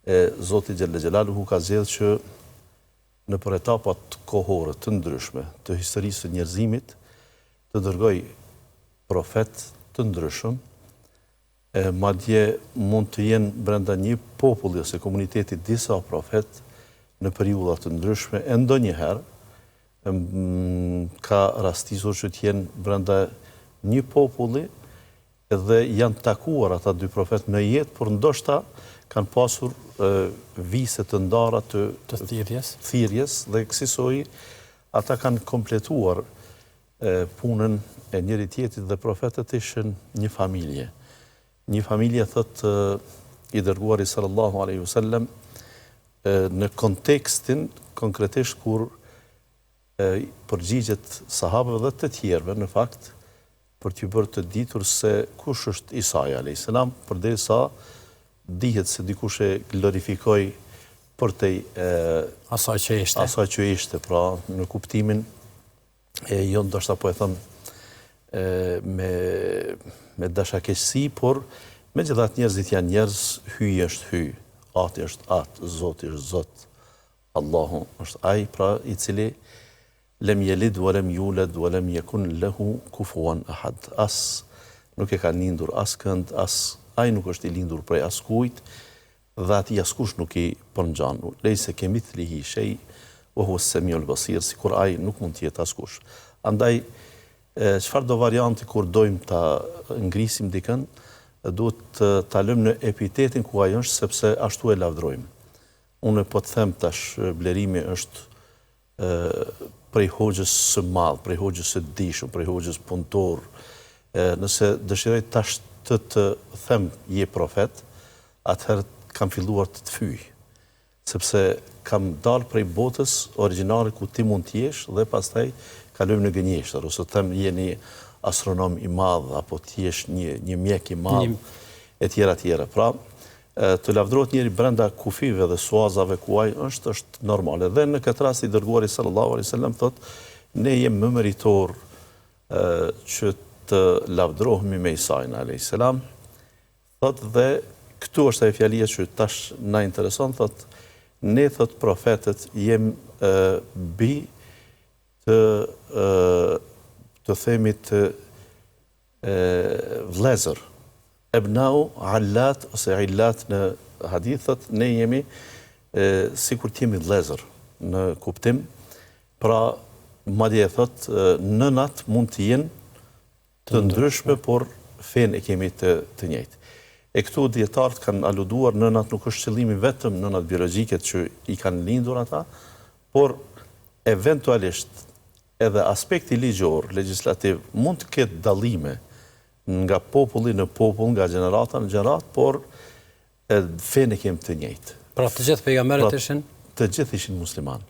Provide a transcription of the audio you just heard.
E Zoti xhelle xhelaluhu ka zgjedhë që nëpër etapat kohore të ndryshme të historisë së njerëzimit të dërgojë profetë të ndryshëm, e madje mund të jenë brenda një populli ose komuniteti disa profetë në periudha të ndryshme e ndonjëherë ka rastisur që të jenë brenda një populli Dhe janë takuar ata dy profetë në jetë, por ndoshta kanë pasur vise të ndara të të thirrjes, thirrjes dhe kësisoj ata kanë kompletuar punën e njëri tjetrit dhe profetët ishin një familje. Një familje thotë i dërguari sallallahu alaihi wasallam në kontekstin konkretisht kur përgjigjet sahabëve dhe të tjerëve në fakt për t'ju bërë të ditur se kush është Isai alejhi selam, përderisa dihet se dikush e glorifikoi përtej asaj që ishte. Asaj që ishte, pra në kuptimin e jo ndoshta po e them e, me me dashakeqësi, por megjithatë njerëzit janë njerëz, hyji është hyj, ati është at, zoti është zot, Allahu është ai pra i cili Lem jelid wa lem juled wa lem jekun lehu kufuan ahad. As nuk e ka lindur askënd, as ai nuk është i lindur prej askujt dhe atij askush nuk i përngjan. Lejse kemithlihi shej wa huwa semiul basir, sikur ai nuk mund të jetë askush. Andaj çfarëdo varianti kur dojmë ta ngrisim dikën, duhet ta lëmë në epitetin ku ai është sepse ashtu e lavdërojmë. Unë po të them tash Blerimi është prej hoxhës së madh, prej hoxhës së dijshëm, prej hoxhës punëtor, nëse dëshiroj tash të të them je profet, atëherë kam filluar të të fyj, sepse kam dalë prej botës origjinale ku ti mund të jesh dhe pastaj kalojmë në gënjeshtër, ose të them je një astronom i madh apo të jesh një një mjek i madh e tjera e tjera. Pra, Të lavdërohet njeri brenda kufijve dhe suazave ku ai është, është normale. Dhe në këtë rast i dërguari sallallahu alaihi wasallam thotë, ne jemi më meritor që të lavdërohemi me Isain alayhis salam. Thotë dhe këtu është ajo fjalia që tash na intereson, thotë ne thotë profetët jem bij të të themi të vëllezër, ebnau allat ose illat në hadith thotë ne jemi sikur të jemi vëllezër në kuptim, pra madje e thotë nënat mund të jenë të ndryshme, por fenë e kemi të të njëjtë. E këtu dijetarët kanë aluduar nënat nuk është qëllimi vetëm nënat biologjike që i kanë lindur ata, por eventualisht Edhe aspekti ligjor, legjislativ, mund të ketë dallime nga populli në popull, nga gjenerata në gjeneratë, por fenë e kemi të njëjtë. Pra të gjithë pejgamberët pra, ishin? Të gjithë ishin muslimanë.